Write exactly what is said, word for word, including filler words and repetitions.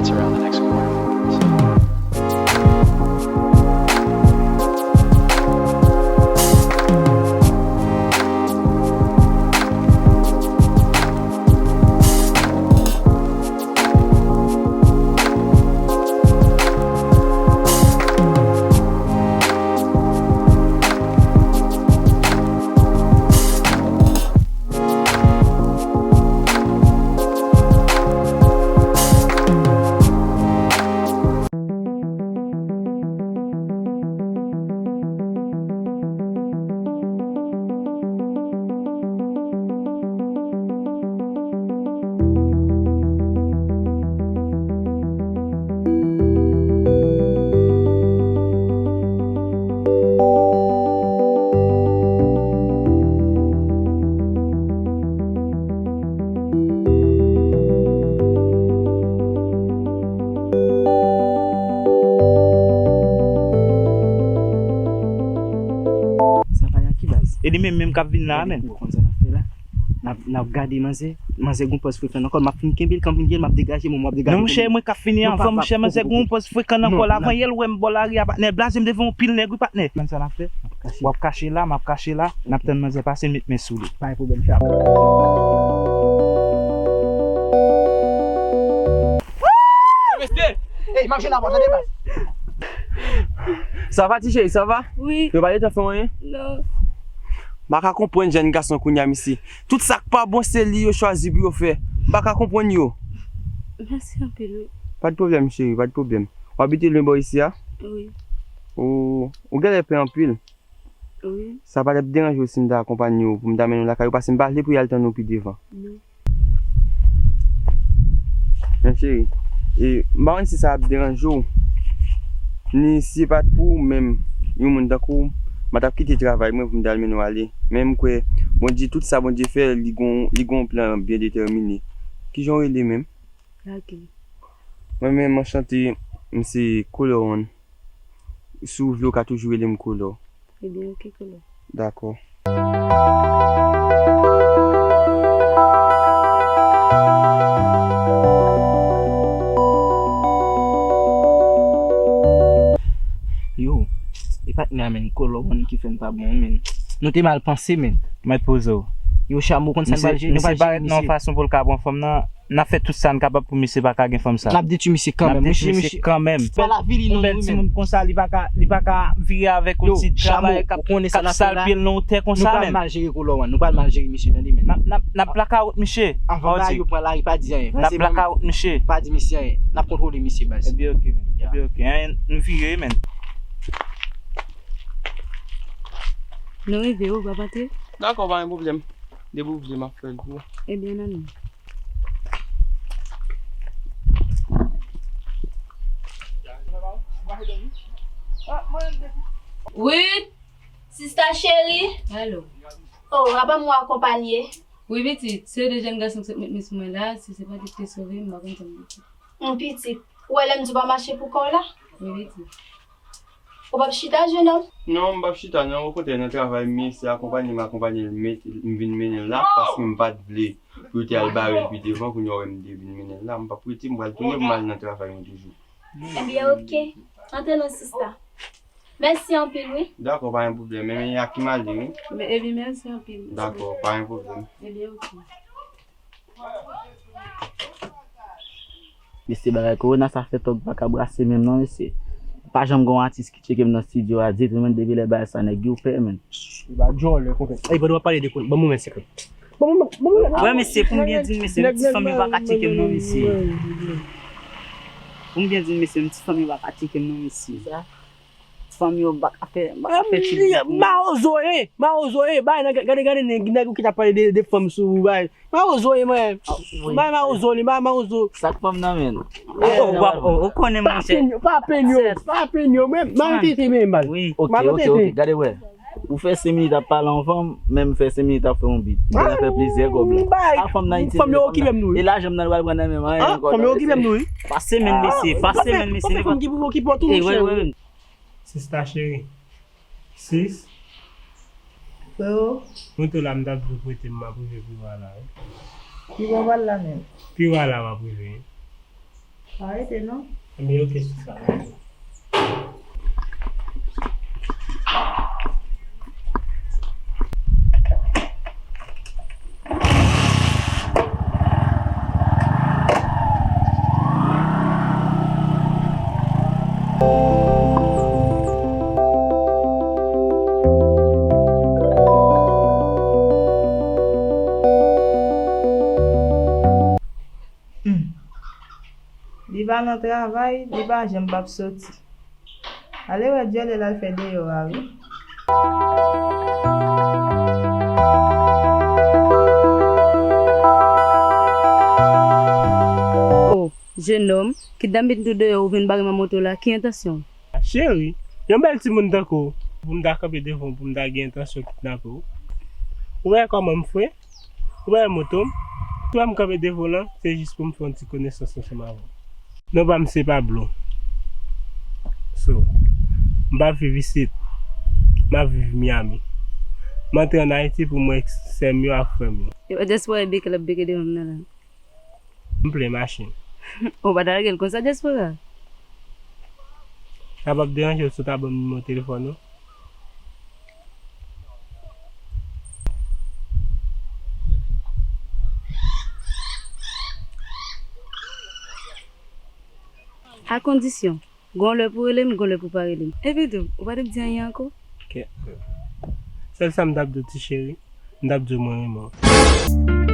It's around the next corner. Sa pa yon ki baz? E li menm menm k ap vin la a, men. Ou konn sa n ap fè la? N ap, n ap gade manzè. Manzè gon pòz frekan nan kò l. M ap fin kenbe l, kan m fin kenbe l, m ap degaje mwen, m ap degaje. Non, monchè, mwen k ap fini anvan, monchè, manzè gon pòz frekan nan kò l. Avan yè l wè m bò lari a, patnè. Blaze m devan yon pil nèg, wi, patnè. Konn sa n ap fè? W ap kache la, m ap kache la. N ap tann manzè pase, n met men sou li. Pa gen pwoblèm, chè. Mesye! Ey, m ap jwenn avè w, tande, baz. Sa va, ti cheri, sa va? Wi. Yo pa gentan fè w anyen? Non. M pa ka konprann jèn gason kounye a, mesye. Tout sa k pa bon, se li yo chwazi pou yo fè. M pa ka konprann yo. Mèsi anpil, wi. Pa de pwoblèm, cheri, pa de pwoblèm. W abite lwen bò isi a? Wi. Ou, ou genlè pè anpil? Wi. Sa pa t ap deranje w si m ta akonpanye w pou m ta mennen w lakay ou, paske m pa vle pou y al tann ou pi devan. Non. Men cheri, e, m pa konn si sa ap deranje w, ni si se pa t pou ou menm, yon moun tankou w, m pa t ap kite travay mwen pou m ta al mennen w ale. Men m kwè Bondye, tout sa Bondye fè, li gon, li gon plan byen detèmine. Kijan w rele menm? Jacqueline. Mwen menm, anchante, m se Color One. Si w vle, w ka toujou rele m Color. Ebyen, oke, Color. Dakò. Yo, e patnè a, men, Color One ki fè n pa bon, men. Nou te mal panse, men. Mèt poze w. Yo, Chamo, konn sa n pral jere, nou pral jere misye. Misye parèt nan yon fason pou l ka pran fanm nan. N ap fè tout sa n kapab pou misye pa ka gen fanm sa. N ap detwi misye kanmenm. N ap detwi misye kanmenm. Pral avili nou, wi, menm. Yon bèl timoun konsa, li pa ka, li pa ka vire avèk yon ti travayè k ap, k ap sal pye l nan wotè konsa, menm. Nou pral mal jere Color One, nou pral mal jere misye, tande, menm. N ap, n ap, n ap blakawout misye. Anvan bagay yo pran lari, pa di anyen. N ap blakawout misye. Pa di misye anyen. N ap kontwole misye, baz. Ebyen, oke, menm. Ebyen, oke. Anyen, nou vire, menm. Nou rive, ou p ap antre? Dakò, pa gen pwoblèm. Depi w vle, m ap fè l pou ou. Ebyen, ann. Wi, sista cheri. Alo. Oh, apa m ou akonpanye? Wi, pitit, se de jèn gason k sot met men sou mwen la, si se pa te te sove, m pa konn sa m te fè. Yon pitit, ou wè lè m di w pa mache pou kò w la? Wi, pitit. Ou p ap chita, jenòm? Non, m p ap chita, non, okontrè, nan travay m ye, se akonpanye m akonpanye l, m vin mennen l la, paske m pa t vle pou yo te al bare l pi devan, kounye a w wè m te vin mennen l la, m p ap rete, m pral tounen pou m al nan travay mwen toujou. Ebyen, oke. Antre non, sista. Mèsi anpil, wi. Dakò, pa gen pwoblèm. Men, men, Yakim ale, wi. Men, ebyen, mèsi anpil. Dakò, pa gen pwoblèm. Ebyen, oke. Mesye, bagay kowona sa fè tòg pa ka brase menm non, mesye. Pa janm gon atis ki tcheke m nan estidyo a, di tou, men, depi lè bagay sa nèg yo pè, men. Li pa djòlè konpè. Ey, pandan w ap pale de kon, ban mwen senkant. Ban mwen, ban mwen. Wè, mesye, pou m byen di n, mesye, m ti fanm yo pa ka tcheke m non, mesye. Pou m byen di n, mesye, m ti fanm yo pa ka tcheke m non, mesye. Ti fanm yo pa ka fè, pa ka fè ti. Mawozo, e, mawozo, e, bay nan, gade, gade nèg, nèg ou ki t ap pale de, de fanm sou, bay. Mawozo, e, mwen. Bay mawozo, li, bay mawozo. Sa k fanm nan, men? Ou konnen, monchè. Pa penn yo, pa penn yo, men. Maltete, men, baz. Wi. Oke, oke, oke, gade, wè. Ou fè senk minit ap pale anvan m, menm fè senk minit ap fè yon bit. M te nan fè plizyè kòb la. A fanm nan itil. Fanm yo okipe m tou, wi. E lajan m nan pral pran nan men m, anyen ankò. Fanm yo okipe m tou, wi. Pase men, mesye, pase men, mesye. Fanm ki pou okipe w tou, monchè. Sista cheri. Sis. Freo. Mwen tou la, m t ap di w prete m, m ap rive pi wa la, wi. Pi wa w pral la menm? Pi wa la m ap rive, wi. Pa rete non. Ebyen, ok, sista. Hmm. Li pa nan travay, li pa janm p ap soti. Ale wè dyòlè l al fè deyò a, wi. Oh, jenòm, kidnapin tou deyò, ou vin bare m an moto la, ki entansyon w? Cheri, yon bèl timoun tankou w, pou m ta kanpe devan w, pou m ta gen entansyon kidnape w? Ou wè kòman m fre? Ou wè moto m? Ou wè m kanpe devan w lan, se jis pou m fè yon ti konesans ansanm avè w. Non pa m se Pablo. So, m pa viv isit. M ap viv Miami. M antre ann Ayiti pou m wè sè m yo ak frè m yo. Yo, dyaspora e beke l ap beke devan m nan la. M plen machin. Ou pa ta lage l konsa, dyaspora? Sa p ap deranje w si w ta ban m nimewo telefòn ou? A kondisyon, gon lè pou rele m, gon lè pou pa rele m. Epi tou, ou pa t ap di anyen ankò? Kèt. Sèl sa m t ap di w, ti cheri, m t ap di w mwen renmen w.